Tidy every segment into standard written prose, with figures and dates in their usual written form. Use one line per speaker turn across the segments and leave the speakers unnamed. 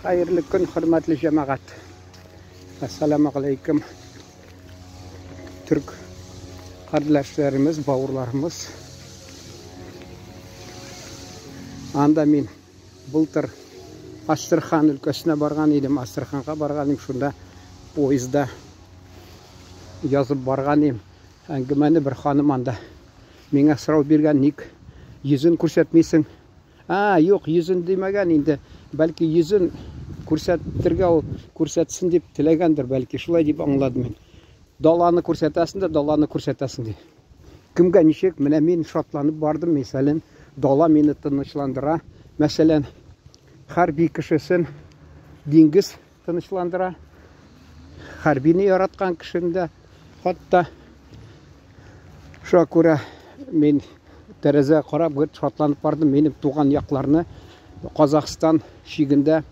Хәерле көн, хөрмәтле җәмәгать. Ассаламу алейкум. Түрк кардәшләребез, бауырларыбыз. Анда мин былтыр Астрахань өлкәсенә барган идем. Астраханьга барган идем, шунда поездда язып барган идем. Әңгәмәне бер ханым анда миңа сорау биргән, ник йөзен күрсәтмисең? А, юк, йөзен димәгән инде. Бәлки йөзен күрсәтергә ул күрсәтсен дип теләгәндер, бәлки шулай дип аңладым мин. Даланы күрсәтәсең дә, даланы күрсәтәсең ди. Кемгә ничек, менә мин шатланып бардым, мәсәлән, дала мине тынычландыра. Мәсәлән, хәрби кешесен диңгез тынычландыра. Хәрбине яраткан кешене дә хатта. Шуңа күрә мин тәрәзә карап гел шатланып бардым. Минем туган якларны Казахстан чигендә,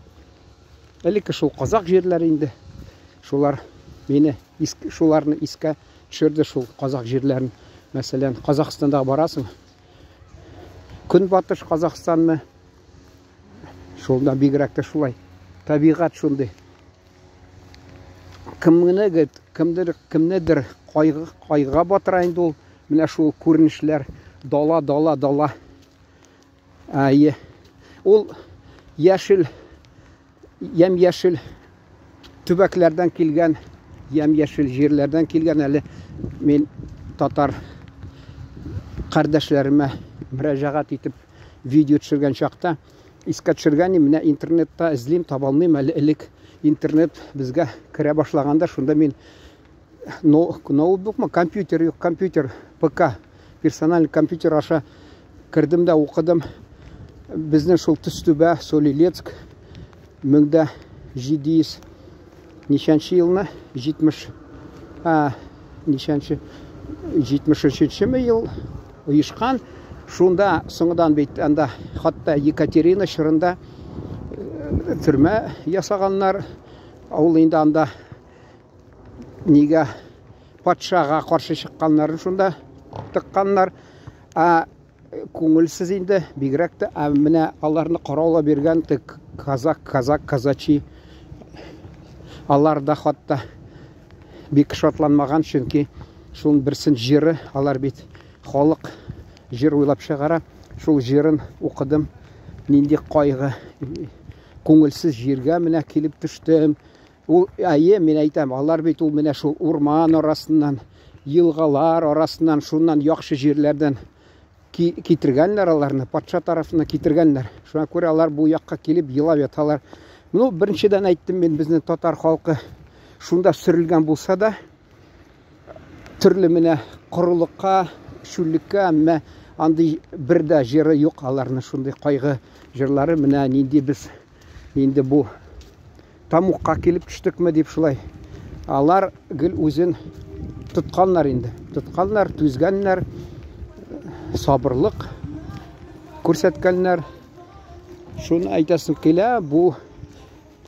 элекке шул казак җирләре инде. Шулар мине шуларны искә төшерде, шул казак җирләрен. Мәсәлән, Казахстанда барасың. Көнбатыш Казахстанны Шунда бигрәк тә шулай. Табигать шундый. Кемне кемдер, кемнедер кайгы, кайгыга батыра инде ул. Менә шул күренешләр. Дала, дала, дала. Әйе. Ул яшел, ямь-яшел төбәкләрдән килгән, ямь-яшел җирләрдән килгән әле мин татар кардәшләремә мөрәҗәгать итеп видео төшергән чакта искә төшергән идем, менә интернетта эзлим, таба алмыйм әле. Элек интернет безгә керә башлаганда, шунда мин ноутбукмы, компьютер, юк, компьютер, ПК, персональный компьютер аша кердем дә укыдым. Безнең шул Төстүбә, Солилецк, 1700 ничәнче елны, 70, а, ничәнче, 73-нчеме ел оешкан. Шунда соңдан бит анда хатта Екатерина чорында төрмә ясаганнар. Ул инде анда нигә патшага каршы чыкканнарын шунда тыкканнар. Ә күңелсез инде, бигрәк тә, ә менә аларны караула биргән тек казак, казак, казачи. Алар да хатта бик шатланмаган, чөнки шул берсен җыры, алар бит халык җыр уйлап чыгара. Шул җырын укыдым. Нинди кайгы, күңелсез җиргә менә килеп төштем. Ул, әйе, мин әйтәм, алар бит ул менә шул урман арасыннан, елгалар арасыннан, шуннан яхшы җирләрдән китергәннәр аларны, патша тарафыннан китергәннәр. Шуңа күрә алар бу якка килеп елап яталар. Ну, беренчедән әйттем мин, безнең татар халкы шунда сөрелгән булса да, төрле менә корылыкка, чүллеккә, әмма андый бер дә җыры юк аларның, шундый кайгы җырлары. Менә нинди без инде бу тамукка килеп төштекме дип шулай. Алар гел үзен тотканнар инде. Тотканнар, түзгәннәр, сабырлык күрсәткәннәр. Шуны әйтәсем килә, бу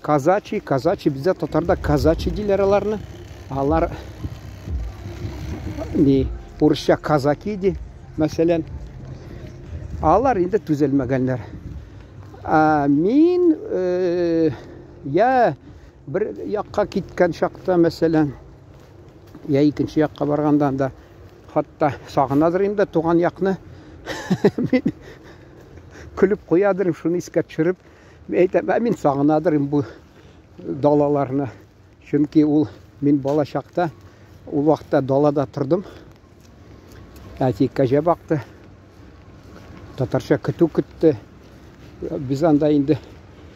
казачий, казачий, бездә татарда казачий диләр аларны. Алар ни, урысча казаки ди, мәсәлән. Алар инде түзелмәгәннәр. Ә мин я бер якка киткән чакта, мәсәлән, я икенче якка барганда анда хатта сагынадыр инде туган якны. Мин көлеп куядыр, шуны искә төшереп, әйтәм, ә мин сагынадыр бу далаларны. Чөнки ул мин бала чакта, ул вакытта далада тордым. Әти кәҗә бакты. Татарча көтү көтте. Без анда инде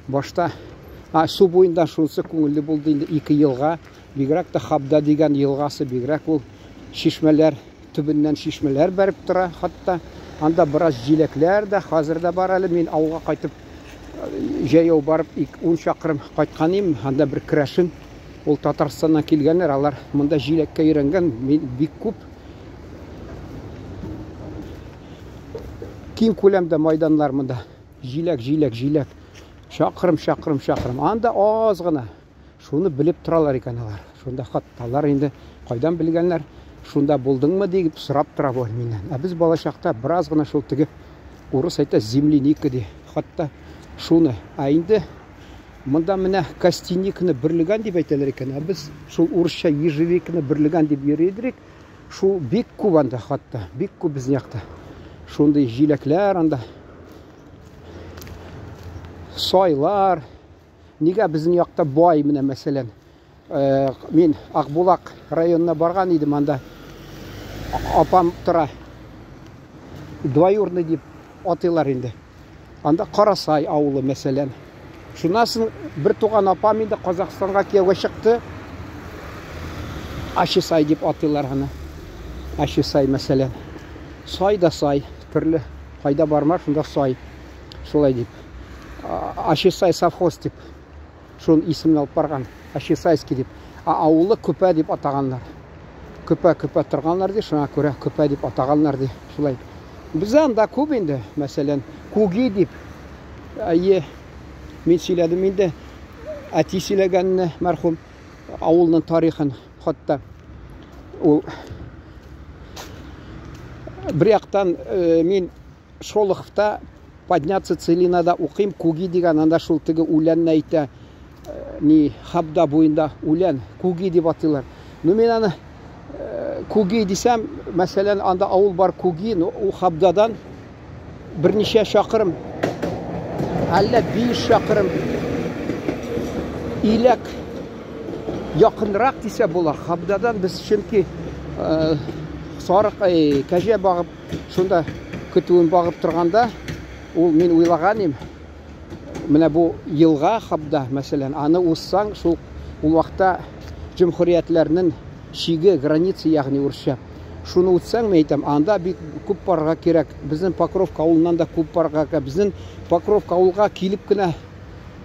башта а, су буенда шунысы күңелле булды инде, ике елга, бигрәк тә Хабда дигән елгасы, бигрәк ул чишмәләр, төбеннән чишмәләр бәреп тора хатта. Анда бераз җиләкләр дә хәзер дә бар әле. Мин авылга кайтып җәяү барып 10 чакрым кайткан идем. Анда бер керәшен, ул Татарстаннан килгәннәр, алар монда җиләккә өйрәнгән, мин бик күп киң күләмдә майданнар монда. Җиләк, җиләк, җиләк. Чакрым, чакрым, чакрым. Анда аз гына. Шуны белеп торалар икән алар. Шунда хатталар инде кайдан белгәннәр? Шунда булдыңмы дип сорап тора бу миннән. Ә без бала чакта бераз гына шул теге урыс әйтә земляника ди. Хатта шуны. Ә инде Монда менә костяникны бөрлегән дип әйтәләр икән, ә без шул урысча ежевикны бөрлегән дип йөри идек. Шул бик күп анда хатта, бик күп безнең якта. Шундый җиләкләр анда. Сайлар. Нигә безнең якта бай менә мәсәлән. Мин Акбулак районына барган идем, анда апам тора. Двоюродный дип атыйлар инде. Анда Карасай авылы, мәсәлән. Шуннан соң бер туган апам инде Казахстанга кияүгә чыкты. Ачысай дип атыйлар аны. Ачысай, мәсәлән. Сай да сай, төрле. Кайда барма, шунда сай. Шулай дип. Ачысай совхоз дип. Шун исемне алып барган. Ачысайский дип. Ә авылы Көпә дип атаганнар. Көпә, көпә торганнар ди, шуңа күрә Көпә дип атаганнар ди. Шулай. Бездә анда күп инде, мәсәлән, Куги дип. Әйе, мин сөйләдем инде. Әти сөйләгәнне, мәрхүм, авылның тарихын, хатта ул бер яктан мин Шолоховта Подняться целинада укыйм, Куги дигән, анда шул теге үләнне әйтә, ни, Хабда буенда үлән, Куги дип атыйлар. Ну, мин аны Куги дисәм, мәсәлән, анда авыл бар Куги, ну, ул Хабдадан берничә чакрым, әллә 5 чакрым иләк якынрак дисә була. Хабдадан без чөнки сарык, кәҗә багып Шунда көтүен багып торганда, ул мин уйлаган идем, менә бу елга Хабда, мәсәлән, аны узсаң, шул ул вакытта җөмһүриятләрнең чиге, граница, ягъни урысча. Шуны үтсәң, мин әйтәм, анда бик күп барырга кирәк. Безнең Покровка авылыннан да күп барырга кирәк. Безнең Покровка авылга килеп кенә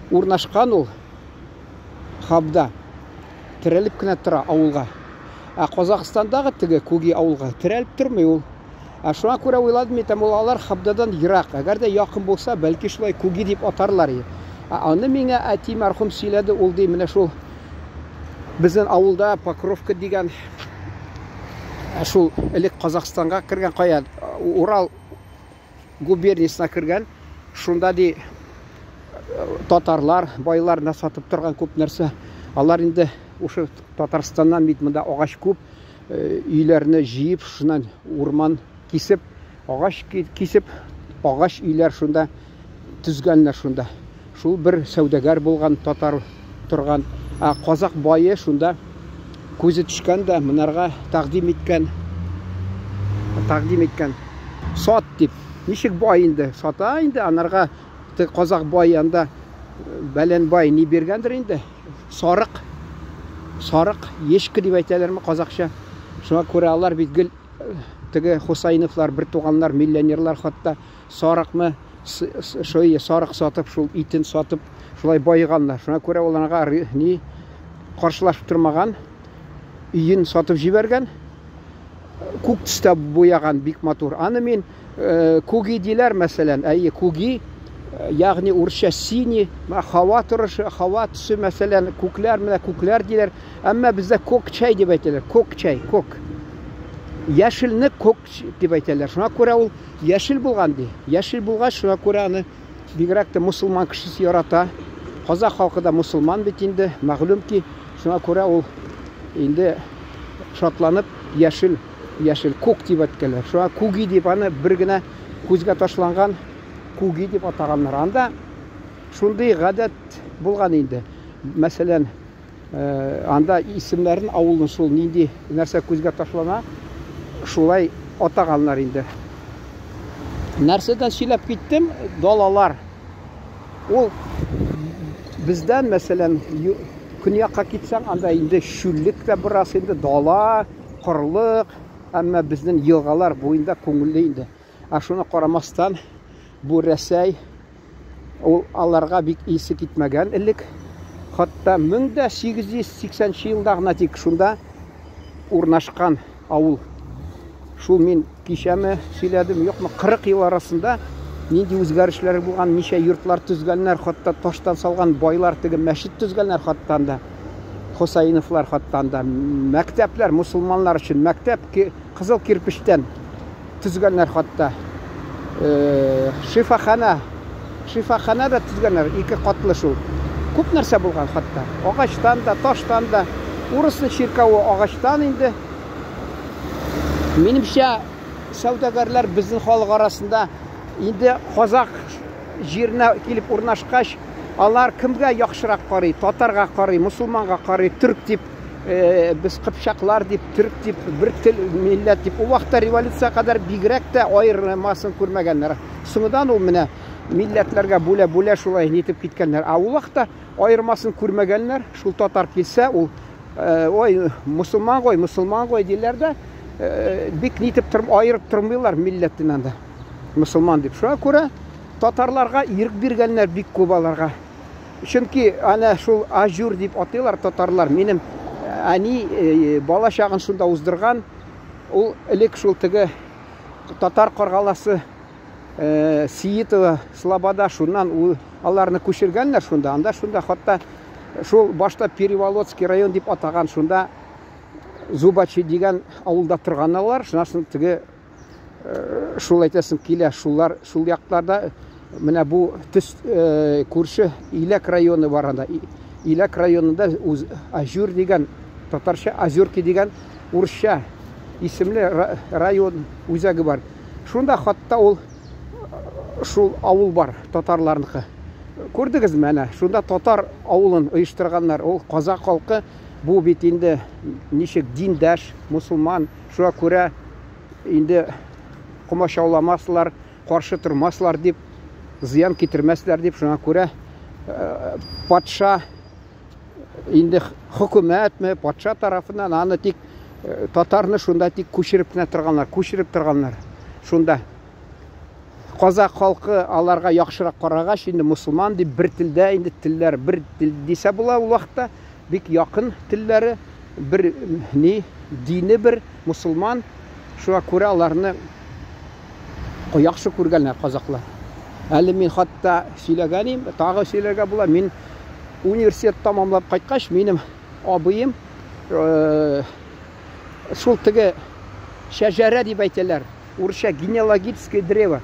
урнашкан ул Хабда. Терәлеп кенә тора авылга. Ә Казахстандагы теге Куги авылга терәлеп тормый ул. Ә шуңа күрә уйладым әйтәм, ул алар Хабдадан ерак. Әгәр дә якын булса, бәлки шулай Куги дип атарлар иде. Ә аны миңа әти мәрхүм сөйләде, ул ди, менә шул безнең авылда Покровка дигән шул элек Казахстанга кергән кая Урал губерниясенә кергән. Шунда ди татарлар, байлар да сатып торган күп нәрсә. Алар инде ушы Татарстаннан бит монда агач күп, өйләрне җыеп, шуннан урман кисеп, агач кисеп, агач өйләр шунда төзгәннәр шунда. Шул бер сәүдәгәр булган татар торган. Ә казак бае шунда күзе төшкән дә монарга тәкъдим иткән. Тәкъдим иткән. Сат дип. Ничек бай инде? Сата инде анарга казак бай анда бәлән бай ни биргәндер инде. Сарык. Сарык, ешкі дип әйтәләрме казакча. Шуңа күрә алар бит гел теге Хусайновлар, бер туганнар, миллионерлар хатта сарыкны шой сарык сатып, шул итен сатып, шулай баеганнар. Шуңа күрә ул анага ни каршылашып тормаган, өен сатып җибәргән. Күк төстә буяган бик матур. Аны мин куги диләр, мәсәлән, әйе, куги, ягъни урысча синий, һава торышы, һава төсе, мәсәлән, күкләр, менә күкләр диләр. Әмма бездә кок чәй дип әйтәләр. Кок чәй, кок. Яшелне кок дип әйтәләр. Шуңа күрә ул яшел булган ди. Яшел булгач, шуңа күрә аны бигрәк тә мусульман кешесе ярата. Казах халкы да мусульман бит инде, мәгълүм ки, шуңа күрә ул инде шатланып яшел, яшел күк дип әйткәннәр. Шуңа күги дип аны бер генә күзгә ташланган күги дип атаганнар. Анда шундый гадәт булган инде. Мәсәлән, Анда исемнәрен авылның шул нинди нәрсә күзгә ташлана, шулай атаганнар инде. Нәрсәдән сөйләп киттем? Далалар. Ул бездән, мәсәлән, көньякка китсәң, анда инде чүллек тә бераз инде, дала, корылык, әмма безнең елгалар буенда күңелле инде. Ә шуны карамастан, бу Рәсәй ул аларга бик исе китмәгән элек. Хатта 1880 елда гына тик шунда урнашкан авыл. Шул мин кичәме сөйләдем, юкмы, 40 ел арасында нинди үзгәрешләр булган, ничә йортлар төзгәннәр, хатта таштан салган байлар теге мәчет төзгәннәр хатта анда. Хусаиновлар хатта анда. Мәктәпләр, мусульманнар өчен мәктәп кызыл кирпечтән төзгәннәр хатта. Шифахана. Шифахана да төзгәннәр, ике катлы шул. Күп нәрсә булган хатта. Агачтан да, таштан да. Урысның чиркәве агачтан инде. Минемчә, сәүдәгәрләр безнең халык арасында инде казак җиренә килеп урнашкач, алар кемгә яхшырак карый? Татарга карый, мусульманга карый, төрк дип, э, без кыпчаклар дип, төрк дип, бер тел, милләт дип. Ул вакытта революция кадәр бигрәк тә аермасын күрмәгәннәр. Соңыдан ул менә милләтләргә бүлә-бүлә шулай нитеп киткәннәр. Ә ул вакытта аермасын күрмәгәннәр. Шул татар килсә, ул э, ой, мусульман гой, мусульман гой диләр дә, э, бик нитеп тор, аерып тормыйлар милләтеннән анда. Мусульман дип. Шуңа күрә татарларга ирек биргәннәр бик күп аларга. Чөнки әнә шул ажур дип атыйлар татарлар. Минем әни бала чагын шунда уздырган. Ул элек шул теге татар каргаласы Сиитова, Слобода, шуннан аларны күчергәннәр шунда. Анда шунда хатта шул башта Переволоцкий район дип атаган шунда Зубачи дигән авылда торган алар. Шуннан соң теге шул әйтәсем килә, шулар шул якларда менә бу төс күрше Иләк районы бар анда. Иләк районында Ажур дигән, татарча Азюрки дигән урысча исемле район үзәге бар. Шунда хатта ул шул авыл бар, татарларныкы. Күрдегезме әнә, шунда татар авылын оештырганнар. Ул казак халкы бу бит инде ничек диндәш, мусульман, шуңа күрә инде комачауламаслар, каршы тормаслар дип, зыян китермәсләр дип, шуңа күрә патша инде хөкүмәтме, патша тарафыннан аны тик татарны шунда тик күчереп кенә торганнар, күчереп торганнар. Шунда казак халкы аларга яхшырак карагач, инде мусульман дип бер телдә инде телләр бер тел дисә була ул вакытта, бик якын телләре, бер ни, дине бер, мусульман. Шуңа күрә аларны яхшы күргәннәр казаклар. Әле мин хатта сөйләгән идем, тагы сөйләргә була. Мин университет тамамлап кайткач, минем абыем шул теге шәҗәрә дип әйтәләр, урысча генеалогическое древо.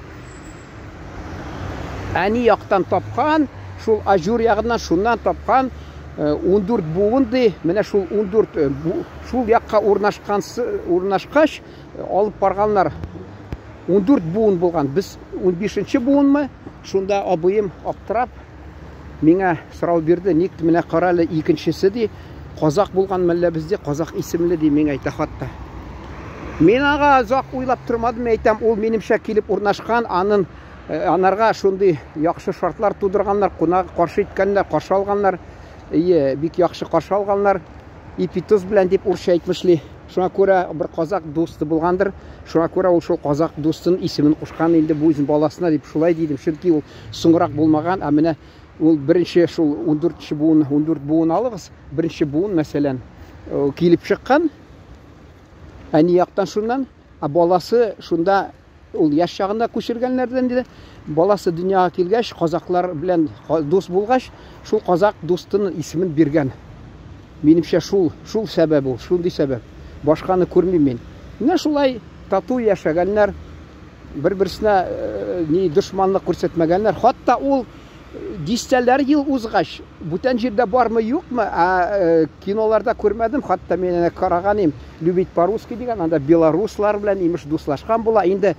Әни яктан тапкан, шул Ажур ягыннан шуннан тапкан 14 буын ди. Менә шул 14 шул якка урнашкан урнашкач алып барганнар. 14 буын булган. Без 15 буынмы? Шунда абыем аптырап миңа сорау бирде. Ник менә кара әле икенчесе ди. Казак булган мәллә бездә, казак исемле ди миңа әйтә хатта. Мин аңа озак уйлап тормадым, әйтәм, ул минемчә килеп урнашкан, анын анарга шундый яхшы шартлар тудырганнар, кунак каршы иткәннәр, каршы алганнар. Ие, бик яхшы каршы алганнар. Ипи тоз белән дип урысча әйтмешли. Шуңа күрә бер казак дусты булгандыр. Шуңа күрә ул шул казак дустын исемен кушкан инде бу үзен баласына дип шулай дидем. Чөнки ул соңрак булмаган, ә менә ул беренче шул 14 буын, 14 буын алыгыз. Беренче буын, мәсәлән, килеп чыккан. Әни яктан шуннан, ә баласы шунда ул яшь чагында күчергәннәрдән диде. Баласы дөньяга килгәч, казаклар белән дус булгач, шул казак дустының исемен биргән. Минемчә шул, шул сәбәп ул, шундый сәбәп. Башканы күрмим мин. Менә шулай тату яшәгәннәр, бер-берсенә ни дошманлык күрсәтмәгәннәр. Хатта ул дистәләр ел узгач, бүтән җирдә бармы, юкмы, ә киноларда күрмәдем, хатта мин әнә караган идем, Любить по-русски дигән, анда белоруслар белән имеш дуслашкан була. Инде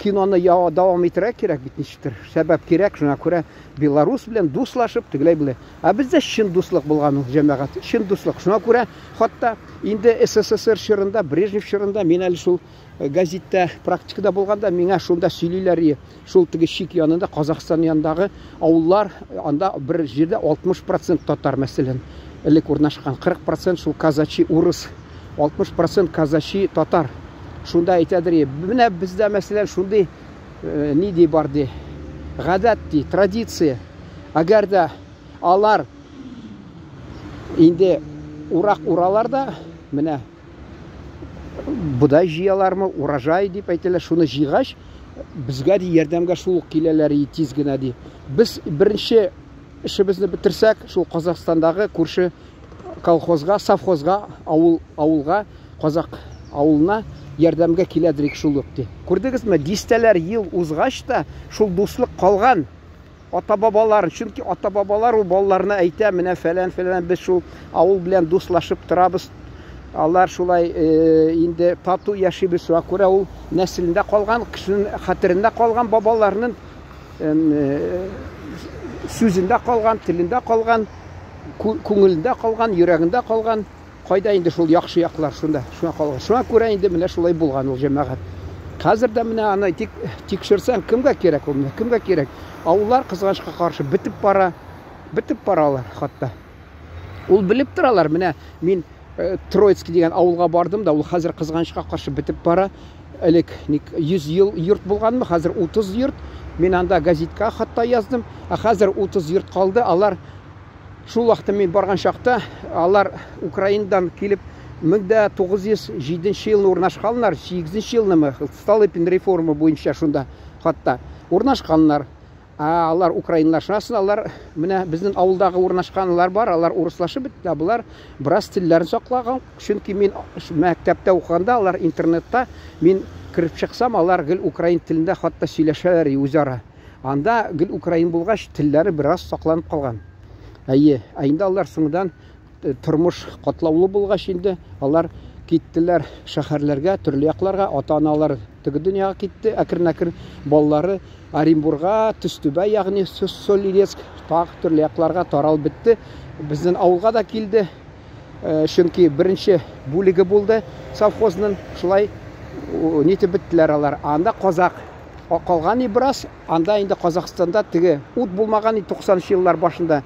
киноны дәвам итәргә кирәк бит ничектер. Сәбәп кирәк, шуңа күрә белорус белән дуслашып, тегеләй болай. Ә бездә чын дуслык булган ул, җәмәгать, чын дуслык. Шуңа күрә хатта инде СССР чорында, Брежнев чорында мин әле шул газетта практикада булганда миңа шунда сөйлиләр, шул теге чик янында, Казахстан янындагы авыллар, анда бер җирдә 60% татар, мәсәлән, элек урнашкан, 40% шул казачи урыс, 60% казачи татар. Шунда әйтәдер, менә бездә, мәсәлән, шундый ни ди бар ди, гадәт ди, традиция. Әгәр дә алар инде урак уралар да, менә бодай җыялармы, урожай дип әйтәләр, шуны җыйгач, безгә ди ярдәмгә шул ук киләләр и тиз генә ди. Без беренче эшебезне бетерсәк, шул Казахстандагы күрше колхозга, совхозга, авыл, авылга, казак авылына ярдәмгә киләдер шул ук ди. Күрдегезме, дистәләр ел узгач та шул дуслык калган. Ата-бабалар, чөнки ата-бабалар ул балаларына әйтә, менә фәлән-фәлән без шул авыл белән дуслашып торабыз. Алар шулай инде тату яшибез. Шуңа күрә ул нәселендә калган, кешенең хәтерендә калган бабаларының сүзендә калган, телендә калган, күңелендә калган, йөрәгендә калган. Кайда инде шул яхшы яклар шунда, шуңа калган. Шуңа күрә инде менә шулай булган ул җәмәгать. Хәзер дә менә аны тик тикшерсәң, кемгә кирәк ул менә, кемгә кирәк? Авыллар кызганычка каршы бетеп бара, бетеп баралар хатта. Ул белеп торалар, менә мин э, Троицкий дигән авылга бардым да, ул хәзер кызганычка каршы бетеп бара. Элек ник 100 ел йорт булганмы, хәзер 30 йорт. Мин анда газетка хатта яздым, ә хәзер 30 йорт калды. Алар Шул вакытта мин барган чакта алар Украинадан килеп 1907 елны урнашканнар, 8 елнымы, Столыпин реформа буенча шунда хатта урнашканнар. Ә алар украинлар шунасын алар менә безнең авылдагы урнашканлар бар, алар урыслашып бетте, ә болар бераз телләрен саклаган. Чөнки мин мәктәптә укыганда алар интернетта мин кереп чыксам, алар гел украин телендә хатта сөйләшәләр үзара. Анда гел украин булгач, телләре бераз сакланып калган. Әйе, ә инде алар соңдан э, тормыш катлаулы булгач инде алар киттеләр шәһәрләргә, төрле якларга, ата-аналар теге дөньяга китте, әкрен-әкрен балалары Оренбурга, Төстүбә, ягъни Солилецк, тагы төрле якларга таралып бетте. Безнең авылга да килде. Э, чөнки беренче бүлеге булды совхозның, шулай нитеп беттеләр алар. Анда казак Калган и бераз, анда инде Казахстанда теге ут булмаган и 90 еллар башында.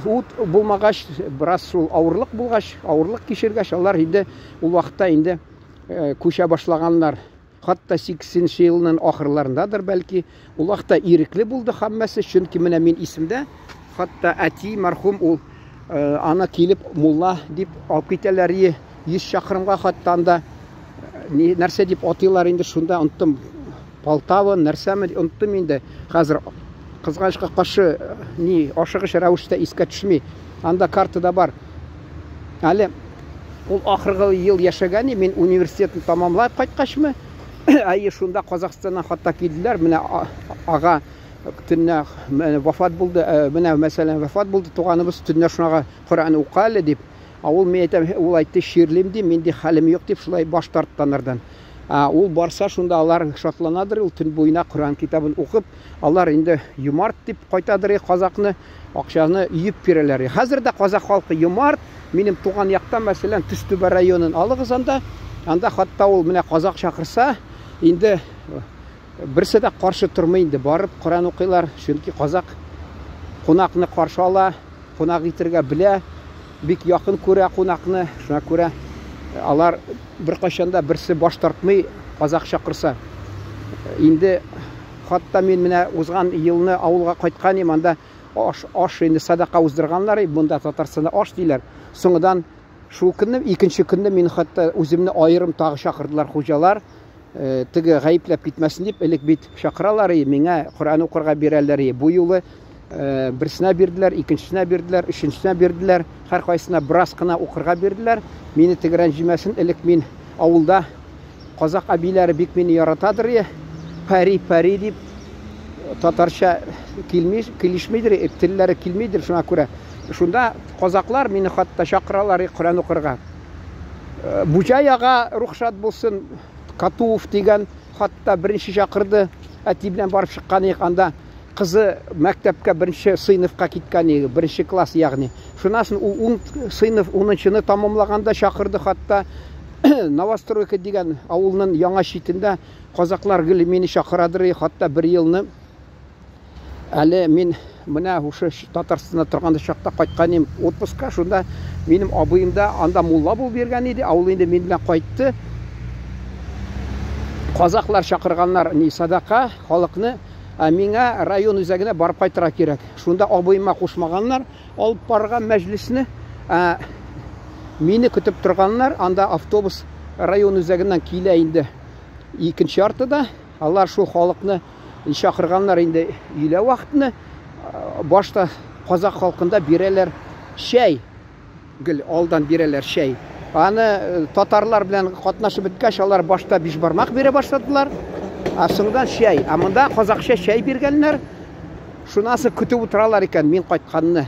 Ут булмагач, бераз шул авырлык булгач, авырлык кичергәч, алар инде ул вакытта инде э, күчә башлаганнар. Хатта 80 елның ахырларындадыр бәлки. Ул вакытта ирекле булды һәммәсе, чөнки менә мин исемдә, хатта әти мәрхүм ул э, аны килеп мулла дип алып китәләр 100 чакрымга хатта анда ни нәрсә дип атыйлар инде шунда оныттым. Полтава нәрсәме оныттым инде. Хәзер кызганычка каршы ни ашыгыч рәвештә искә төшми. Анда картада бар. Әле ул ахыргы ел яшәгән, мин университетны тамамлап кайткачмы, әйе, шунда Казахстаннан хатта килделәр. Менә ага төнлә вафат булды, менә мәсәлән вафат булды туганыбыз, төнлә шунага Коръән укы әле дип. Ә ул мин әйтәм, ул әйтте, чирлим ди, мин ди хәлем юк дип шулай баш тартты анардан. Ә ул барса шунда алар шатланадыр, ул төн буена Коръән китабын укып, алар инде юмарт дип кайтадыр казакны, акчаны өеп бирәләр. Хәзер дә казак халкы юмарт. Минем туган якта, мәсәлән, Төстүбә районын алыгыз анда. Анда хатта ул менә казак чакырса, инде берсе дә каршы тормый инде, барып Коръән укыйлар, чөнки казак кунакны каршы ала, кунак итергә белә, бик якын күрә кунакны. Шуңа күрә алар беркайчан да берсе баш тартмый казак чакырса. Инде хатта мин менә узган елны авылга кайткан идем, анда аш, аш инде садака уздырганнар, монда Татарстанда аш диләр. Соңыдан шул көнне, икенче көнне мин хатта үземне аерым тагы чакырдылар хуҗалар. Э, теге гаепләп китмәсен дип, элек бит чакыралар, и миңа Коръән укырга бирәләр, и бу юлы э, берсенә бирделәр, икенчесенә бирделәр, өченчесенә бирделәр, һәркайсына бераз кына укырга бирделәр. Мине теге рәнҗемәсен, элек мин авылда казак әбиләре бик мине яратадыр, и пәри, пәри дип татарча килми, килешмидер, телләре килмидер, шуңа күрә. Шунда казаклар мине хатта чакыралар, и Коръән укырга. Э, Буҗай ага рухшат булсын, Катуов дигән хатта беренче чакырды. Әти белән барып чыккан идек анда. Кызы мәктәпкә беренче сыйныфка киткән иде, беренче класс ягъни. Шуннан соң ул 10 сыйныф 10-нчыны тамамлаганда чакырды хатта. Новостройка дигән авылның яңа читендә казаклар гел мине чакырадыр, хатта бер елны Әле мин менә шушы Татарстанда торган чакта кайткан идем отпускка, шунда минем абыем да анда мулла булып йөргән иде, ә ул инде мин белән кайтты. Казаклар чакырганнар ни садака халыкны, ә миңа район үзәгенә барып кайтырга кирәк. Шунда абыема кушмаганнар алып барырга мәҗлесне, ә мине көтеп торганнар, анда автобус район үзәгеннән килә инде икенче яртыда. Алар шул халыкны чакырганнар инде өйлә вакытны. Башта казак халкында бирәләр чәй. Гел алдан бирәләр чәй. Аны э, татарлар белән катнашып беткәч, алар башта бишбармак бирә башладылар. Ә соңдан чәй. Ә монда казакча чәй биргәннәр. Шуннан соң көтеп утыралар икән мин кайтканны,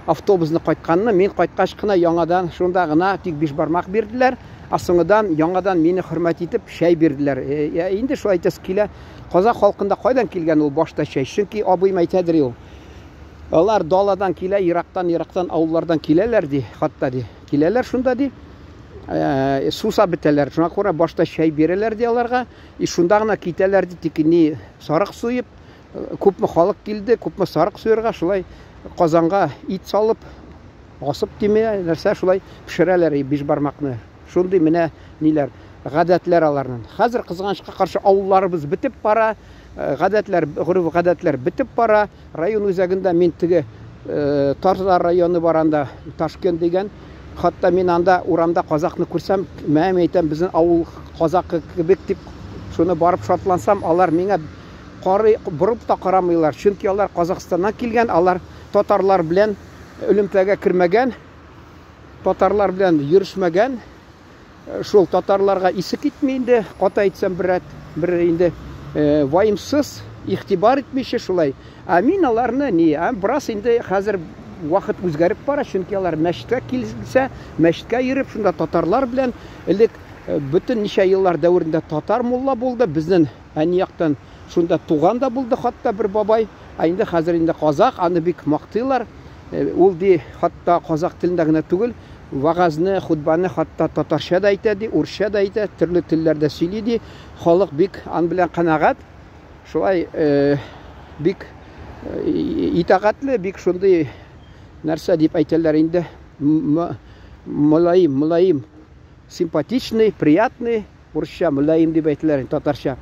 автобусны кайтканны. Мин кайткач кына яңадан шунда гына тик бишбармак бирделәр. Ә соңыдан яңадан мине хөрмәт итеп чәй бирделәр. Инде шулай әйтәсе килә. Казах халкында кайдан килгән ул башта чәй? Чөнки абыем әйтәдер ул. Алар даладан килә, ерактан-ерактан авыллардан киләләр ди, хатта ди. Киләләр шунда ди. Сусап бетәләр. Шуңа күрә башта чәй бирәләр ди аларга. И шунда гына китәләр ди, тик ни сарык суеп, күпме халык килде, күпме сарык суярга, шулай казанга ит салып, асып дими, нәрсә шулай пешерәләр бишбармакны. Шундый менә ниләр, гадәтләр аларның. Хәзер кызганычка каршы авылларыбыз бетеп бара, гадәтләр, гореф-гадәтләр бетеп бара. Район үзәгендә мин теге Татар районы бар анда, Ташкент дигән. Хатта мин анда урамда казакны күрсәм, мәм әйтәм, безнең авыл казакы кебек дип, шуны барып шатлансам, алар миңа карый, борып та карамыйлар. Чөнки алар Казахстаннан килгән, алар татарлар белән элемтәгә кермәгән, татарлар белән йөрешмәгән. Шул татарларга исе китми инде, каты әйтсәм бер рәт, бер инде ваемсыз, игътибар итмичә шулай. Ә мин аларны ни, ә бераз инде хәзер вакыт үзгәреп бара, чөнки алар мәчеткә килсә, мәчеткә йөреп, шунда татарлар белән элек бөтен ничә еллар дәверендә татар мулла булды, безнең әни яктан шунда туган да булды хатта бер бабай. Ә инде хәзер инде казах, аны бик мактыйлар. Ул ди, хатта казах телендә генә түгел, вагазны, хутбаны хатта татарча да әйтә ди, урысча да әйтә, төрле телләрдә сөйли ди. Халык бик ан белән канәгать. Шулай бик итагатьле, бик шундый нәрсә дип әйтәләр инде. Мөлаем, мөлаем, симпатичный, приятный. Урысча мөлаем дип әйтеләр, татарча.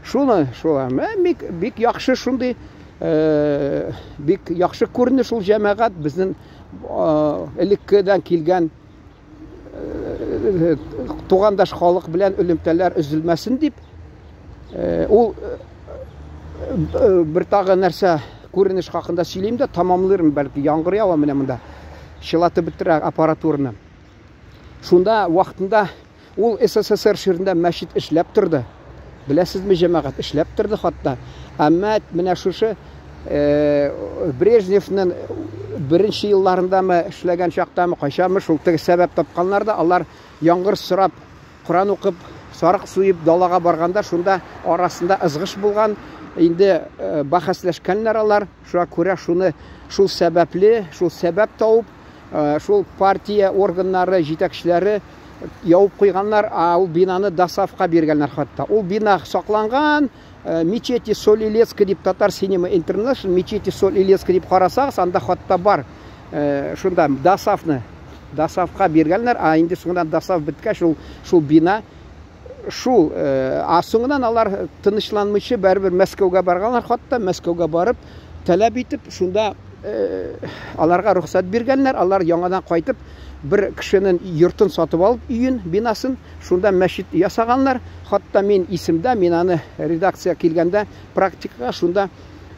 Шуны, шула. Бик, бик яхшы шундый, бик яхшы күренеш ул җәмәгать безнең элеккедән килгән тугандаш халык белән элемтәләр өзелмәсен дип, ул бер тагы нәрсә күренеш хакында сөйлим дә тамамлырмын, бәлки яңгыр ява менә монда. Чылатып бетерә аппаратураны. Шунда вакытында Ул СССР чорында мәчет эшләп торды. Беләсезме, җәмәгать, эшләп торды хатта. Әмма менә шушы Брежневның беренче елларындамы, эшләгән чактамы, кайчанмы, шул теге сәбәп тапканнар да, алар яңгыр сорап, Коран укып, сарык суеп далага барганда, шунда арасында ызгыш булган. Инде бәхәсләшкәннәр алар. Шуңа күрә шуны шул сәбәпле, шул сәбәп табып, шул партия органнары җитәкчеләре Явып куйганнар, а ул бинаны ДОСАВка биргәннәр хатта. Ул бина сакланган, мечети Соль-Илецка дип Татар Синема Интернешнл, мечети Соль-Илецка дип карасагыз, анда хатта бар. Шунда ДОСАВны ДОСАВка биргәннәр, а инде соңыннан ДОСАВ беткәч, ул шул бина шул, а соңыннан алар тынычланмыйча барыбер Мәскәүгә барганнар, хатта Мәскәүгә барып таләп итеп, шунда аларга рөхсәт биргәннәр, алар яңадан кайтып бер кешенең йортын сатып алып, өен, бинасын, шунда мәчет ясаганнар. Хатта мин исемдә, мин аны редакция килгәндә практикага шунда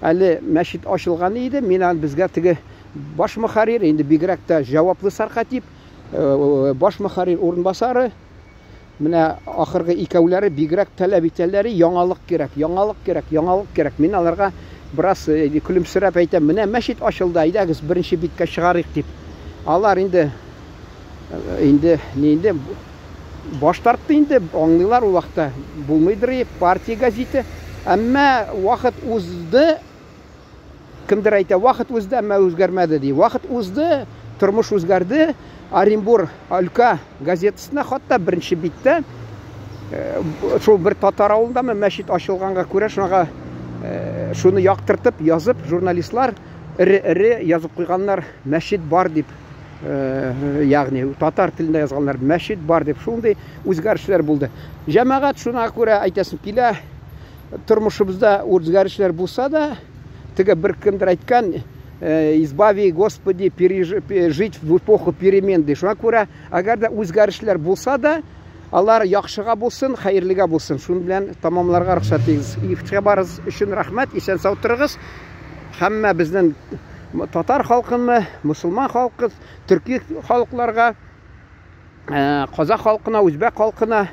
әле мәчет ачылган иде. Мин аны безгә теге баш мөхәррир, инде бигрәк тә җаваплы саркатип, баш мөхәррир урынбасары, менә ахыргы икәүләре бигрәк таләп итәләр, яңалык кирәк, яңалык кирәк, яңалык кирәк. Мин аларга бераз көлемсерәп әйтәм, менә мәчет ачылды, әйдәгез беренче биткә чыгарыйк дип. Алар инде инде ни инде баш тартты инде, аңлыйлар ул вакытта булмыйдыр партия газеты. Әмма вакыт узды, Кемдер әйтә, вакыт узды, әмма үзгәрмәде ди. Вакыт узды, тормыш үзгәрде. Оренбур өлкә газетасына хатта беренче биттә шул бер татар авылындамы мәчет ачылганга күрә шуңа шуны яктыртып язып журналистлар эре-эре язып куйганнар мәчет бар дип, ягъни татар телендә язганнар мәчет бар дип. Шундый үзгәрешләр булды. Җәмәгать, шуңа күрә әйтәсем килә, тормышыбызда үзгәрешләр булса да, теге бер кемдер әйткән, избави, Господи, жить в эпоху перемен, ди. Шуңа күрә, әгәр дә үзгәрешләр булса да, алар яхшыга булсын, хәерлегә булсын. Шуның белән тамамларга рөхсәт итегез. Игътибарыгыз өчен рәхмәт, исән-сау торыгыз. Һәммә безнең татар халкынмы, мусульман халкы, төрки халыкларга, казах халкына, үзбәк халкына,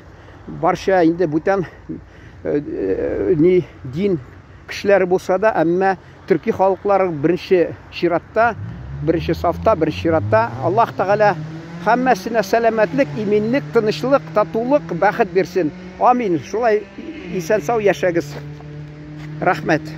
барча инде бүтән ни дин кешеләре булса да, әмма Төрки халыклары беренче чиратта, беренче сафта, беренче чиратта. Аллаһ Тәгалә һәммәсенә сәламәтлек, иминлек, тынычлык, татулык, бәхет бирсен. Амин. Шулай исән-сау яшәгез. Рәхмәт.